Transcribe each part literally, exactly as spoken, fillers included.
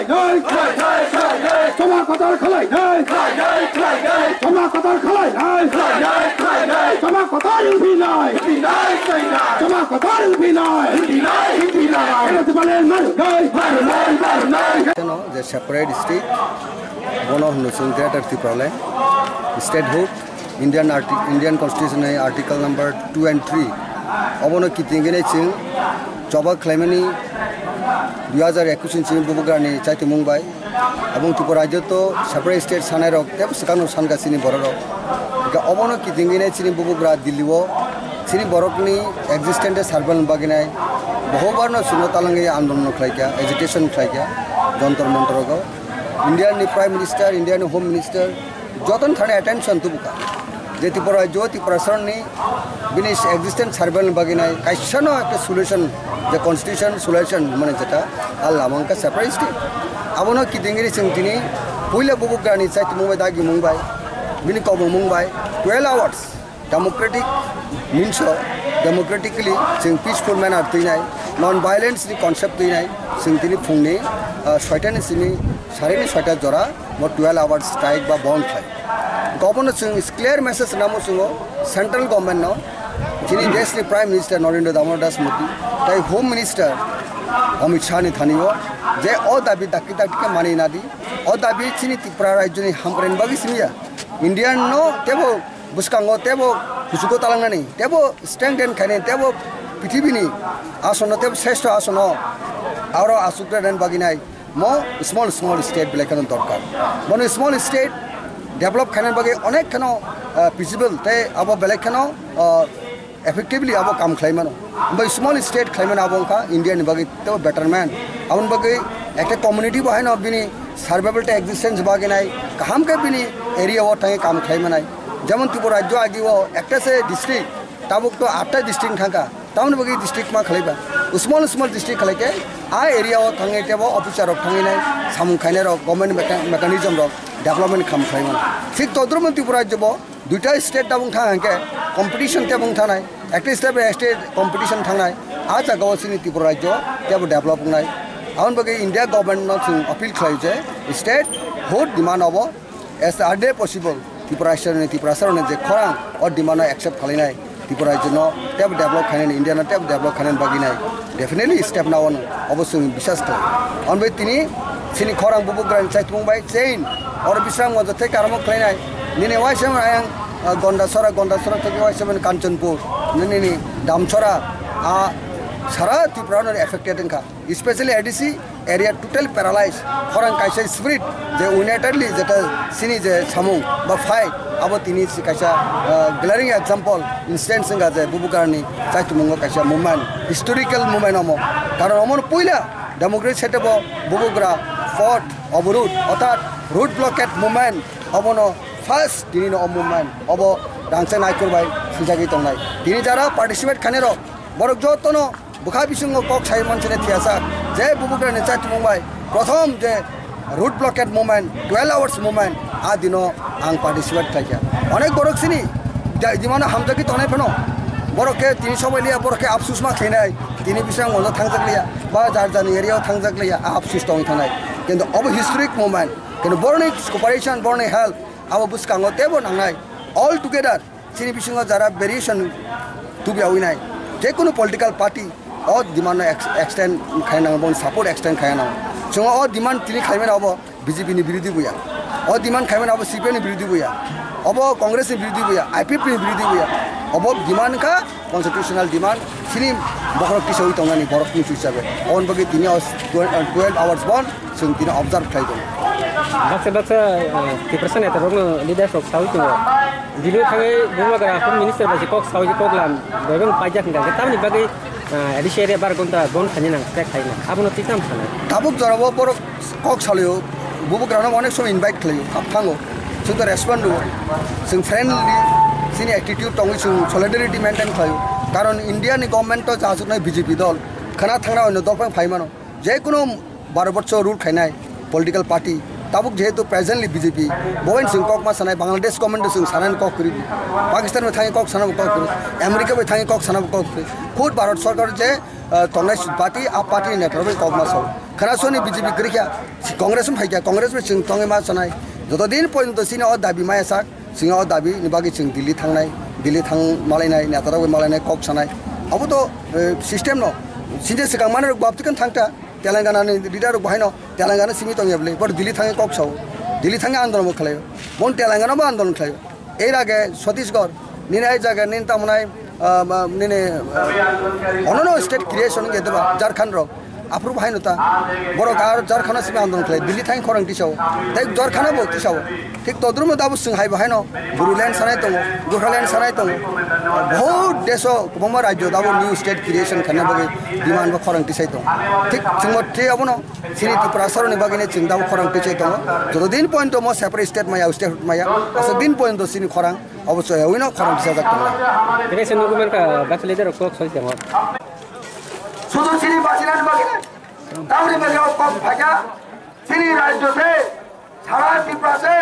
Nai, nai, nai, nai, nai. Joma Qatar khalai nai. Nai, nai, nai, nai. Joma Qatar khalai nai. Nai, nai, nai, nai. Joma Qatar L P nai. Nai, nai, nai. Joma Qatar L P nai. Nai, nai, nai. Eno tibale maru nai. Maru nai, maru nai. Keno je separate state, bono hwnwi chwng Greater Tipraland, statehood, Indian arti-, Indian Constitution ni Article number two and three. Obono kitingwi nai chwng choba khlaimani dui hajar ekwis ni chwng bubugrani chaitimung bai. Abong Tripura rajyo to separate state sanai rok tebo swkangno sanka chini borok rok. Hingke obono kitingwi nai chini bubugra Delhi o chini borokni existence survival bagwi nai bohobarno chwngno talangwi andolon khlaikha, agitation khlaikha, jontor montor rogo. India ni Prime Minister, India ni Home Minister, jotono thani attention tubuka. Je Tripura rajyo, Tripura saroni bini existence survival bagwi nai kaisano ekta solution, je constitution solution mane jeta, a lama wngkha separate state. Abono kitingiri chwng tini puila bubugrani chaitimung bai dagimung bai, bini kobongmung bai twelve hours democratic means o democratically chwng peaceful manner twinai, non violence ni concept twinai, chwng tini phungni, ah, soita ni simi sarini soita jora mo twelve hours strike ba bond khlai. Gobono chwng clear message namo chwngo central government no, chini desh ni Prime Minister Narendra Damodar Das Modi tai Home Minister Amit Shah ni thani o je o dabi dakti dakti khe mani nadi, o dabi chini Tripura rajyo ni hamkrai ni bagwi simi ya. India no tebo bwskango tebo kuchugo talangnani, tebo strengthen khainani, tebo pithibini asono tebo sreshto asono aro asuk rwna bagwi nai. Mo small small state belai kheno dorkar. Bono small state develop khaina bagwi onek kheno, ah, feasible tei abo belai kheno, ah, effectively abo kam khlai mano. Bai small state khlai mano abo wngkha India ni bagwi tebo betterment. Aboni bagwi ekta community bo haino bini survival tei existence bagwi nai kaham khe bini area o thangwi kam khlai manai. Jemon Tripura rajyo agi o ekta se district, tabuk to atta district thangkha. Tamoni bagwi district ma khlaiba. Small small district khlai khe a area o thangwi tebo officer rok thangwi nai samung khainai rok, government mecha-, mechanism rok development kham khlai mano. Thik todrumno Tripura rajyo bo duita state tabung thang hangkhe competition tebung thanai, ekta state bai state competition thangnai, a jaga o chini Tripura rajyo tebo develop wngnai. Aboni bagwi India government no chwng appeal khlai je state hood demand obo as early possible Tripura state ni Tripura state ni je khorang o demand no accept khlainai, Tripura rajyo no tebo develop khainani, India no tebo develop khainani bagwi nai. Definitely step na wano, obo chwng bisas khlai. Hwnbai tini chini khorang bubugrani chaitimung bai chain, oro Bisramganj tei karamo khlainai. Nini waisa ayang, ah, Gondasora, Gondasora theke waisa Kanchanpur, nini ni Damchara, ah, sara Tripura no affected wngkha. Especially A D C area total paralyzed. Khorang kaisa spirit je unitedly jeta chini je samung ba fight, abo tini si kaisa, ah, glaring example instance wngkha je bubugrani chaitumungo kaisa movement, historical movement omo. Karon omo puila democracy sete bo bubugra fought, oborud, orthat road blockade movement obono first tini no o movement obo rangchak naikur bai swijagwi tongnai. Tini jara participate khainai rok borok jotono bwkha bisingo kok sai mansini thiyasa je bubugrani chaitwmung bai prothom je road blockade movement, twelve hours movement, a dino ang participate khlaikha. Onek borok sini da-, dimano hamjagwi tongnai phano borok khe tini sobai liya, borok khe afsus ma khlainai, tini bising wngno thangjak liya, ba jar jarni area o thangjak liya, a afsus tongwi thangnai. Kintu obo historic movement, kintu borokni cooperation, borokni help abo bwskango teibo nangnai. All together chini bisingo jara variation tubiyawi nai, jekunu political party o demand no ex-, extend khai nango, boni support extend khai nango. Chwng o demand tini khaimani obo B J P ni birodhi buya, o demand khaimani obo C P I ni birodhi buya, obo Congress ni birodhi buya, I P F T ni birodhi buya, obo demand kha constitutional demand, chini bokhorok tisawi tongnani borok ni hisabe. Oboni bagwi tini o twe-, twelve hours bon chwng tini observe khlai tongo. Baksa baksa, eh, Tiprasa neta rokno leaders rok sawi tongo. Dino thangwi Bubagra Home Minister bai se kok sawi kok lam, boibang paijak hingka khe tamni bagwi, eh, A D C area bar gonta bon khaina nang, strike khaina. Abono twi tamo sanai? Tabuk jorabo borok kok salaio, Bubagrano onek somoy invite khlaio, hap thango. Chwng to respond rwo. Chwng friendly, chini attitude tongwi chwng solidarity maintain khlaio. Karon India ni government to jasuknai B J P dol. Khana thangra onno dol phang phai mano. Jekunu baro bochor rule khainai political party, tabuk jehetu presently B J P, bowen chwng kok ma sanai, Bangladesh government chwng sanani kok kwrwi, Pakistan bai thangwi kok sanabo kok kwrwi, America bai thangwi kok sanabo kok kwrwi, khud Bharat Sarkar je, ah, tongnai party, a party ni netrok bai kok ma sao. Khana soni B J P kwrwi kha, Congress wng phai kha, Congress bai chwng tongwi ma chanai. Joto din pointo chini o dabi maya sak, chwng o dabi ni bagwi chwng Delhi thangnai, Delhi thang malainai, neta rok malainai, kok sanai. Abo to, eh, system no. Sinje swkang mane rok baptikan thangta, Telangana ni leader rok bahai no, Telangana simi tong yable, but Delhi thangwi kok sao, Delhi thangwi andolon bo khlaio. Bon Telangana bo andolon khlaio. Ei rage Chhattisgarh, nini ai jaga nini tamunai, ah, ma-, nini, ah, onono state creation ge deba, Jharkhand rok. Aphuru bahai no ta. Borok ar Jharkhand simi andolon khlai, Delhi thang khorang tisao. Tei Jharkhand bo tisao. Thik todrumo dabo swng hai bahai no. Bodoland sanai tongo, Goraland sanai tongo. Bahut deso kwbangma rajyo dabo new state creation khaina bagwi demand bo khorang tisai tongo. Thik chwngbo tei abono. Chini Tiprasarokni bagwino chwng tabuk khorang twichai tongo. Joto din point mo separate state maya, state maya, aswk din point chini khorang obo chayawino khorang twisajak tongo. Tei kaisa nugwi mankha, baksa leader rok kok soi tamo. Sudu chini bachina bagwino. Tamni bagwi o kok phaikha. Chini rajyo se, sara Tripura se,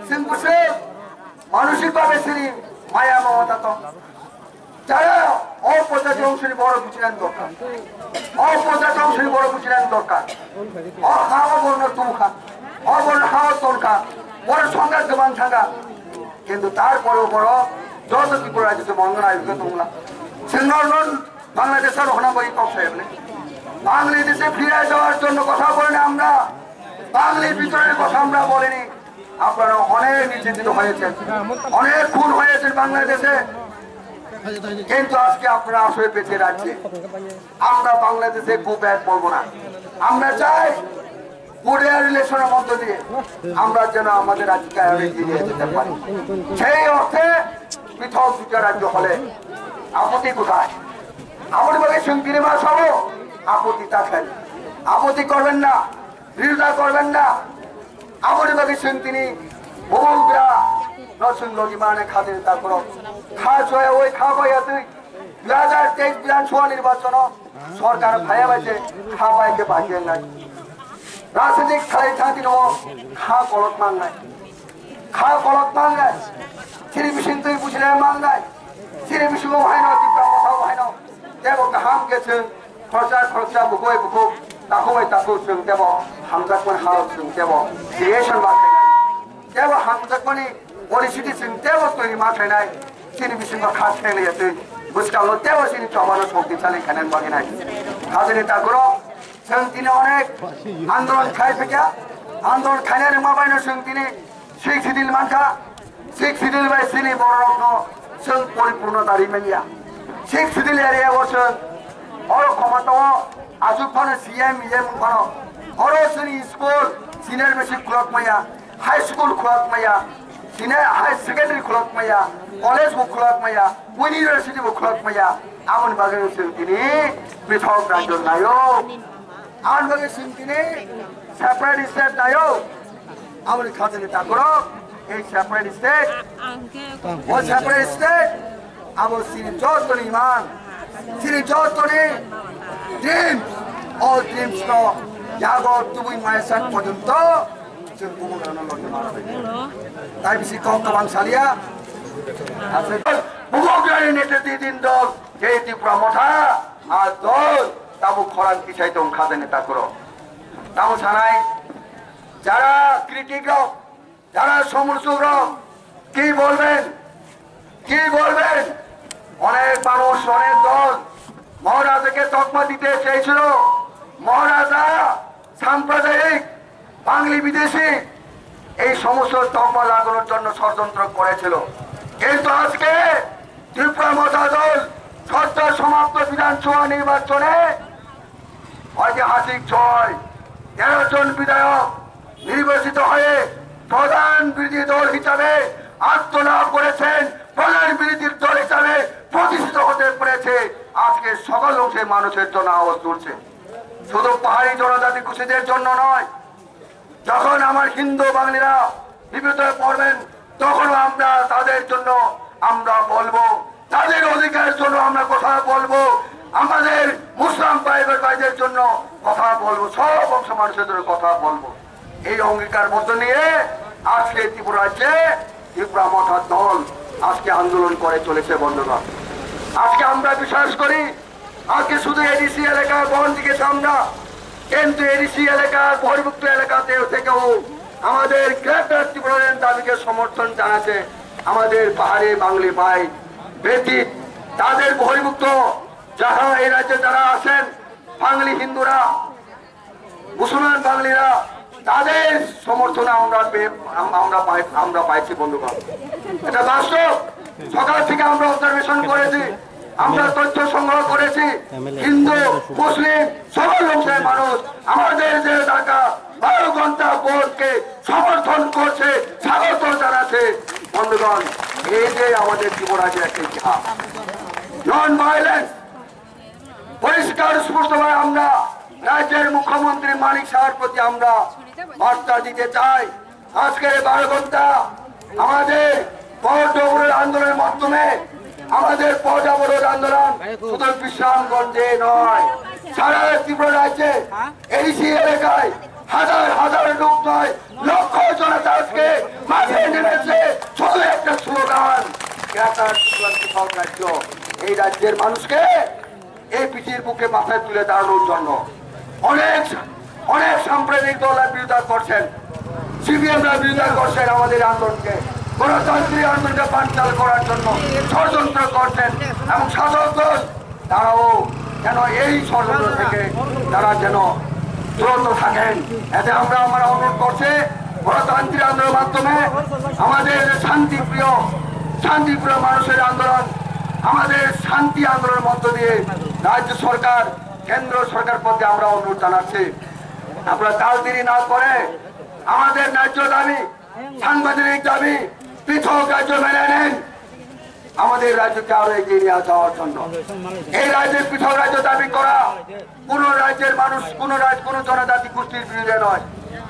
chwng bwse, manusikbhabe chini maya mamata tong. Jara o pojati ongsoni boro buchinani dorkar. O pojati ongsoni boro buchinani dorkar. O ha o borno tubukha. O borno ha o tonkha. Boro songkha gabang thangkha. Kintu tarpore o boro joto Tripura rajyo mongol ayuka tongla. Singal non Bangladesh aro hona boi kok sayabne. Bangladesh e phira jawar jonno kotha bolne amra. Bangladesh bhitore kotha amra bolini. আপনারা অনেক নির্যাতিত হয়েছেন, অনেক খুন হয়েছে বাংলাদেশে, কিন্তু আজকে আপনারা আসলে বেঁচে রাজ্যে। আমরা বাংলাদেশে গো ব্যাক বলবো না। আমরা চাই কোরিয়ার রিলেশনের মধ্য দিয়ে আমরা যেন আমাদের রাজ্যকে আরো এগিয়ে নিয়ে যেতে পারি। সেই অর্থে পৃথক দুটো রাজ্য হলে আপত্তি কোথায়? আপত্তি বলে সুন্দরী মা সব আপত্তি থাকেন, আপত্তি করবেন না। বিরোধিতা করবেন না। Aboni bagwi chwng tini bubagra no chwng logi mane kha tini takhoro. Kha chwya oi kha baiya twi dui hajar teis Bidhan Sabha nirbachono sorkar phaiya bai je kha bai khe bai khe nai. Rajnitik khalai thang tini o kha kolok mang nai. Kha kolok mang nai. Chini bising twi buchile mang nai. Chini bisingo haino Tipra Motha haino. Tebo kaham khe chwng khoroksa khoroksa bukhuk bai bukhuk, takhuk bai takhuk chwng tebo hamjakmani halok chwng tebo creation ma khainai. Tebo hamjakmani poristhiti chwng tebo toiri ma khainai. Chini bisingo kha khainai twi bwskango tebo chini chobano shokti chali khainai bagwi nai. Hajini takhoro chwng tini onek andolon khai phikya, andolon khainai rwma baino chwng tini Sixth Schedule mankha, Sixth Schedule bai chini bororokno chwng poripurno tari manya. Sixth Schedule area o chwng oro khoma tongo, aswk phano C M, E M phano. Oro chwngni school, senior basic khulok maya, high school khulok maya, senior high secondary khulok maya, college bo khulok maya, university bo khulok maya. Aboni bagwi chwng tini pithok rajyo nayo. Aboni bagwi chwng tini separate state nayo. Aboni khajani takhoro, ei separate state, o separate state, abo chini jotoni iman, chini jotoni dreams, o dreams no yago tubui maya sak porjonto chwng bubagrano logi mano. Tai bisi kok kwbang salia. Bubagrani netritwi din dol, jei Tipra Motha, a dol, tabuk khorang kisai tong khajani takhoro. Tamo sanai, jara critic rok, jara সমালোচক রক কি বলবেন, কি বলবেন? অনেক মানুষ, অনেক দল মহারাজাকে তকমা দিতে চেয়েছিল। মহারাজা সাম্প্রদায়িক, বাঙালি বিদেশি, এই সমস্ত তকমা লাগানোর জন্য ষড়যন্ত্র করেছিল। কিন্তু আজকে ত্রিপুরা মথা দল সদ্য সমাপ্ত বিধানসভা নির্বাচনে ঐতিহাসিক জয়, তেরো জন বিধায়ক নির্বাচিত হয়ে প্রধান বিরোধী দল হিসাবে আত্মলাভ করেছেন, প্রধান বিরোধী দল হিসাবে প্রতিষ্ঠিত হতে পেরেছে। আজকে সকল অংশে মানুষের জন্য আওয়াজ তুলছে। শুধু পাহাড়ি জনজাতি গোষ্ঠীদের জন্য নয়, যখন আমার হিন্দু বাঙালিরা বিপদে পড়বেন, তখন আমরা তাদের জন্য আমরা বলবো, তাদের অধিকারের জন্য আমরা কথা বলবো, আমাদের মুসলিম ভাই ভাইদের জন্য কথা বলবো, সব অংশ মানুষের জন্য কথা বলবো। এই অঙ্গীকারবদ্ধ নিয়ে আজকে ত্রিপুরা রাজ্যে ত্রিপুরা মথা দল আজকে আন্দোলন করে চলেছে বন্ধুগণ। আজকে আমরা বিশ্বাস করি, আজকে শুধু এডিসি এলাকায় বন্ধ দিকে আমরা কিন্তু এডিসি এলাকার বহির্ভুক্ত এলাকাতে থেকেও আমাদের গ্রেটার ত্রিপুরাল্যান্ড দাবিকে সমর্থন জানাতে আমাদের পাহাড়ি বাঙালি ভাই ব্যতীত তাদের বহির্ভুক্ত যারা এই রাজ্যে যারা আছেন, বাঙালি হিন্দুরা, মুসলমান বাঙালিরা, তাদের সমর্থন আমরা পেয়ে, আম-, আমরা পাই, আমরা পাইছি বন্ধুগণ। এটা বাস্তব। সকাল থেকে আমরা অবজারভেশন করেছি, আমরা তথ্য সংগ্রহ করেছি। হিন্দু, মুসলিম, সকল অংশের মানুষ আমাদের যে এলাকা বারো ঘন্টা বন্ধকে সমর্থন করছে, স্বাগত জানাচ্ছে। বন্ধুগণ, এই যে আমাদের যুবরাজের একটা ইতিহাস, নন ভায়োলেন্স, পরিষ্কার স্পষ্টভাবে আমরা রাজ্যের মুখ্যমন্ত্রী মানিক সাহার প্রতি আমরা বার্তা দিতে চাই। আজকের এই বারো ঘন্টা আমাদের পথ অবরোধ আন্দোলনের মাধ্যমে আমাদের পথ অবরোধ আন্দোলন শুধু বিশ্রামগঞ্জে নয়, সারা ত্রিপুরা রাজ্যে এডিসি এলাকায় হাজার হাজার লোক নয়, লক্ষ জনতা আজকে মাঠে নেমেছে। শুধু একটা স্লোগান, গ্রেটার ত্রিপুরা রাজ্য। এই রাজ্যের মানুষকে এই পৃথিবীর বুকে মাথায় তুলে দাঁড়ানোর জন্য অনেক, অনেক সাম্প্রদায়িক দলরা বিরোধিতা করছেন, সিপিএমরা বিরোধিতা করছেন আমাদের আন্দোলনকে, গণতান্ত্রিক আন্দোলনকে বানচাল করার জন্য ষড়যন্ত্র করছেন এবং শাসক দল তারাও যেন এই ষড়যন্ত্র থেকে তারা যেন বিরত থাকেন। এতে আমরা, আমরা অনুরোধ করছি, গণতান্ত্রিক আন্দোলনের মাধ্যমে আমাদের যে শান্তিপ্রিয়, শান্তিপ্রিয় মানুষের আন্দোলন, আমাদের শান্তি আন্দোলনের মধ্য দিয়ে রাজ্য সরকার, কেন্দ্র সরকার প্রতি আমরা অনুরোধ জানাচ্ছি, আপনারা তাল দেরি না করে আমাদের ন্যায্য দাবি, সাংবিধানিক দাবি, পৃথক রাজ্য মেনে নেন। আমাদের রাজ্যকে আরো এগিয়ে নিয়ে যাওয়ার জন্য এই রাজ্যের পৃথক রাজ্য দাবি করা কোন রাজ্যের মানুষ, কোন রাজ, কোন জনজাতি গোষ্ঠীর বিরুদ্ধে নয়,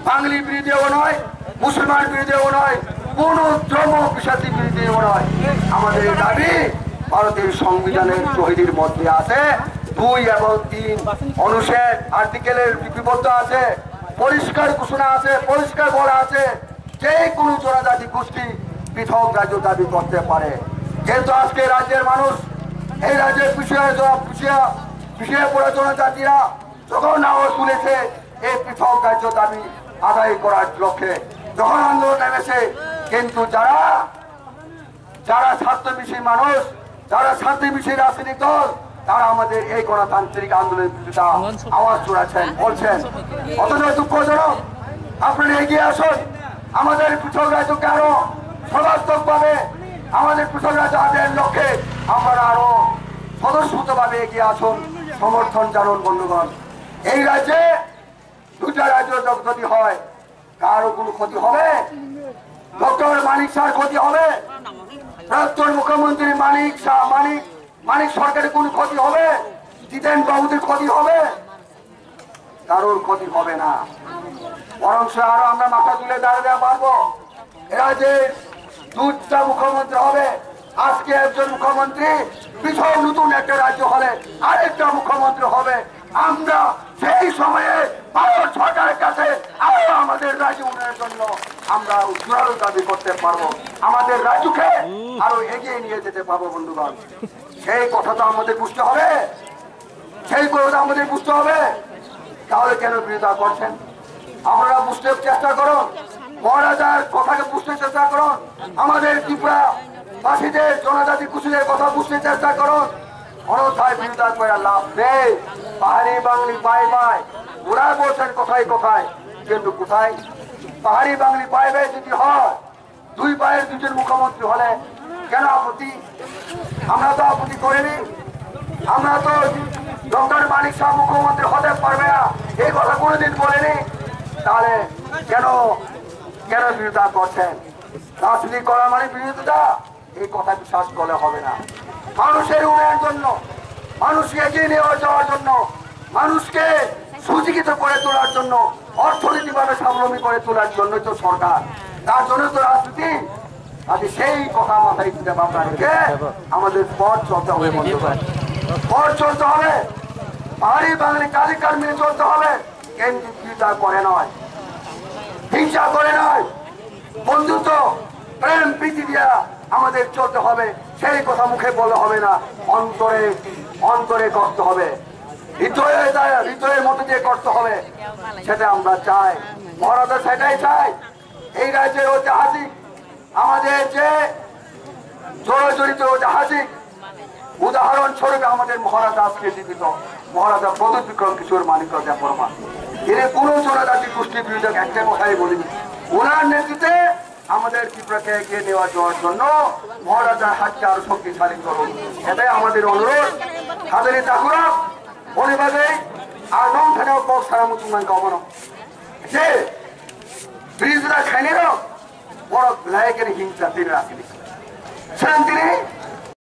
বাঙালি বিরুদ্ধেও নয়, মুসলমান বিরুদ্ধেও নয়, কোন ধর্ম বিশ্বাসী বিরুদ্ধেও নয়। আমাদের এই দাবি ভারতের সংবিধানের শহীদের মধ্যে আছে, দুই এবং তিন অনুচ্ছেদ আর্টিকেলের লিপিবদ্ধ আছে, পরিষ্কার ঘোষণা আছে, পরিষ্কার বলা আছে। যে কোনো জনজাতি গোষ্ঠী পৃথক রাজ্য দাবি করতে পারে, কিন্তু আজকে রাজ্যের মানুষ, এই রাজ্যের পিছিয়ে যাওয়া, পিছিয়ে, পিছিয়ে পড়া জনজাতিরা যখন আওয়াজ তুলেছে এই পৃথক রাজ্য দাবি আদায় করার লক্ষ্যে, যখন আন্দোলন নেমেছে, কিন্তু যারা, যারা স্বার্থ বেশি মানুষ, যারা শান্তিমিছিল রাজনৈতিক দল, তারা আমাদের এই গণতান্ত্রিক আন্দোলনের বিরুদ্ধে আওয়াজ তুলেছেন, বলছেন। অথচ দুঃখজনক, আপনারা এগিয়ে আসুন, আমাদের পৃথক রাজ্যকে আরো সর্বাত্মকভাবে আমাদের পৃথক রাজ্য আদায়ের লক্ষ্যে আপনারা আরো স্বতঃস্ফূর্তভাবে এগিয়ে আসুন, সমর্থন জানান বন্ধুগণ। এই রাজ্যে দুটা রাজ্য যদি হয়, কারো কোনো ক্ষতি হবে? ডক্টর মানিক শাহর ক্ষতি হবে? প্রাক্তন মুখ্যমন্ত্রী মানিক শাহ, মানিক, মানিক সরকারের কোনো ক্ষতি হবে? জিতেন বাবুদের ক্ষতি হবে? কারোর ক্ষতি হবে না। বরং আরো আমরা মাথা তুলে দাঁড়িয়ে পারবো। এরা যে দুটা মুখ্যমন্ত্রী হবে, আজকে একজন মুখ্যমন্ত্রী, পিছনে নতুন একটা রাজ্য হলে আরেকটা মুখ্যমন্ত্রী হবে। আমরা সেই সময়ে ভারত সরকারের কাছে আরো আমাদের রাজ্য উন্নয়নের জন্য আমরা জোরালো দাবি করতে পারবো, আমাদের রাজ্যকে আরো এগিয়ে নিয়ে যেতে পারবো বন্ধুগণ। সেই কথা তো আমাদের বুঝতে হবে, সেই কথা আমাদের বুঝতে হবে। তাহলে কেন বিরোধিতা করছেন? আপনারা বুঝতে চেষ্টা করুন, মহারাজার কথাকে বুঝতে চেষ্টা করুন, আমাদের ত্রিপুরা বাসীদের, জনজাতি গোষ্ঠীদের কথা বুঝতে চেষ্টা করুন। অন্যথায় বিরোধিতা করে লাভ নেই। পাহাড়ি বাঙালি বাই বাই, ওরা বলছেন কথায় কথায়, কিন্তু কোথায়? পাহাড়ি বাঙালি বাই বাই যদি হয়, দুই ভাইয়ের দুজন মুখ্যমন্ত্রী হলে কেন আপত্তি? আমরা তো আপত্তি করিনি। আমরা তো ডক্টর মানিক শাহ মুখ্যমন্ত্রী হতে পারবে না, এই কথা কোনোদিন বলিনি। তাহলে কেন, কেন বিরোধিতা করছেন? রাজনীতি করা মানে বিরোধিতা? এই কথা বিশ্বাস করলে হবে না। মানুষের উন্নয়নের জন্য, মানুষকে এগিয়ে নিয়ে যাওয়ার জন্য, মানুষকে সুশিক্ষিত করে তোলার জন্য, অর্থনৈতিকভাবে স্বাবলম্বী করে তোলার জন্যই তো সরকার, তার জন্য তো রাজনীতি। আজ সেই কথা মাথায় চিন্তা ভাবনা রেখে আমাদের পথ চলতে হবে বন্ধুগণ, পথ চলতে হবে। পাহাড়ি বাঙালি কাজী কার মিলে চলতে হবে, কিন্তু চিন্তা করে নয়, হিংসা করে নয়, বন্ধুত্ব, প্রেম, প্রীতি দিয়া আমাদের চলতে হবে। সেই কথা মুখে বললে হবে না, অন্তরে, অন্তরে করতে হবে। হৃদয়ে যায়, হৃদয়ের মধ্যে দিয়ে করতে হবে, সেটা আমরা চাই। মহারাজা সেটাই চাই। এই রাজ্যের ঐতিহাসিক, আমাদের যে জর্জরিত ঐতিহাসিক উদাহরণ স্বরূপে আমাদের মহারাজা আজকে জীবিত, মহারাজা প্রদ্যোৎ বিক্রম কিশোর মাণিক্য দেববর্মা। তিনি কোনো জনজাতি গোষ্ঠীর বিরুদ্ধে একটা কথাই বলেনি। ওনার নেতৃত্বে আমাদের ত্রিপুরাকে এগিয়ে নেওয়া যাওয়ার জন্য মহারাজার হাতকে আরো শক্তিশালী করুন, এটাই আমাদের অনুরোধ। হাজারি ঠাকুরা অনিবাদে আদম থানা কক্স সারা মুসলমান গমন যে ব্রিজরা খাইলেন বড় লায়কের হিংসা তিনি রাখেন। সেন তিনি